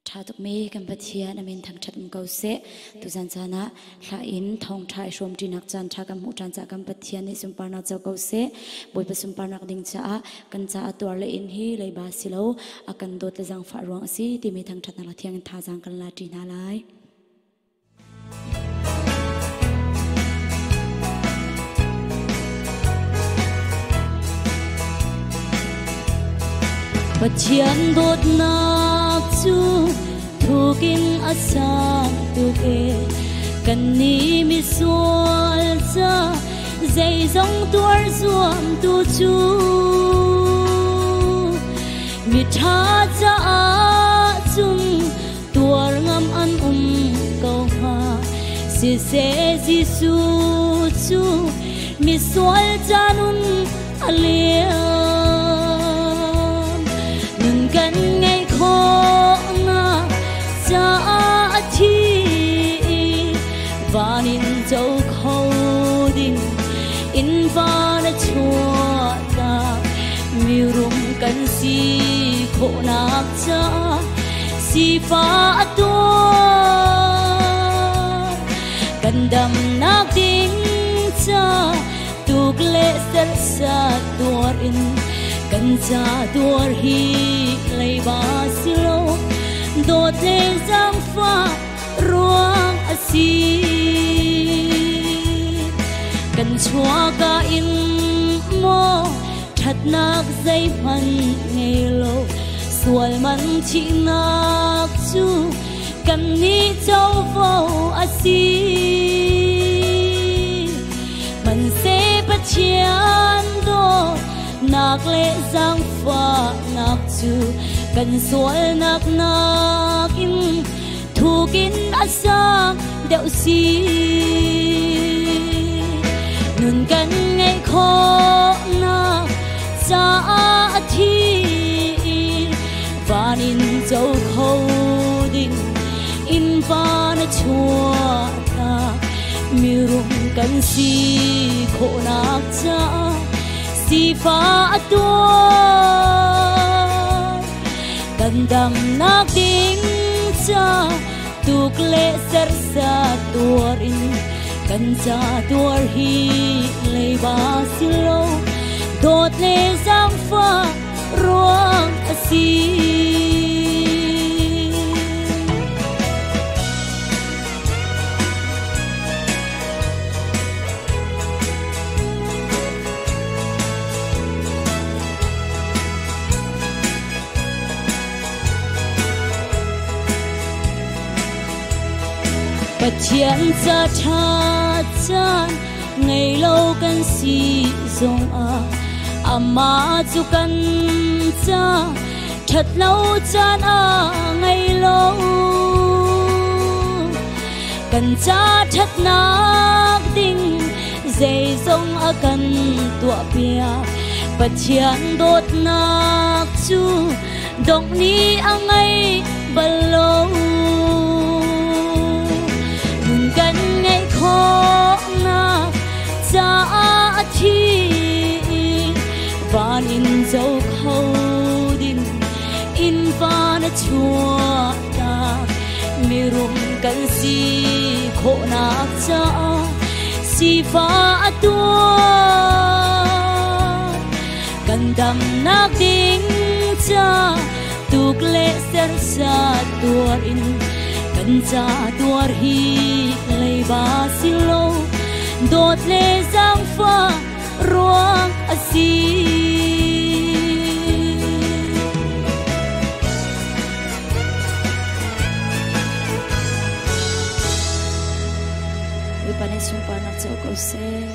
Ṭha tukmi kan Pathian a min thangṭhat um ko seh. Tuzan caan ah thla in thawngṭha i hrawmṭinak caan ṭha kan hmuh ṭhan caah kan Pathian nih sunparnak co ko seh. Bawipa sunparnak ding caah kan caah tuar le in hi leiba si lo, a kan dawt le zaangfah ruang a si timi thangṭhatnak le thiang in thazaang kan la ṭi hna lai. Pathian dawtnak cu thukin a sang tuk e, kan nih misual ca zeizong tuar zuam tu cu miṭha caah cun tuar ngam an um ko hnga. Siseh, Jesuh cu misual ca nun a liam, nun kan ngeih khawhnak caah a thi. Van in co kho ding in van a chuahtak, mirum kan si khawhnak caah sifa a tuar. Kan damnak ding ca tuk le serhsat tuar in kan ca tuar hi leiba si lo, dawt le zaangfah ruang a si. Kan chuahka in maw ṭhatnak zeihmanh ngei lo, sual man thihnak cu kan nih covo a si. Hmanhseh Pathian dawtnak le zaangfahnak cu kan sualnak nakin thukin a sang deuh si. Nun kan ngeih khawhnak caah a thi, van in co kho ding in van a chuahtak, mirum kan si khawhnak caah sifa a tuar. Kan damnak ding ca tuk le serhsat tuar in kan ca tuar hi leiba si lo, dawt le zaangfah ruang a si. Pathian ca ṭha caan ngei lo kan si zongah amah cu kan ca ṭhat lo caan a ngei lo. Kan ca ṭhatnak ding zeizong a kan tuahpiak, Pathian dawtnak cu dongh ni a ngei bal lo. Nun kan ngeih khawhnak caah a thi, van in zo kho ding in van a chuahtak, mirum kan si khawhnak caah sifa a tuar. Kan damnak ding ca tuk le serhsat tuar in kan ca tuar hi leiba si lo, dawt le zaangfah ruang a si. Bawipa nih sunparnak co ko seh.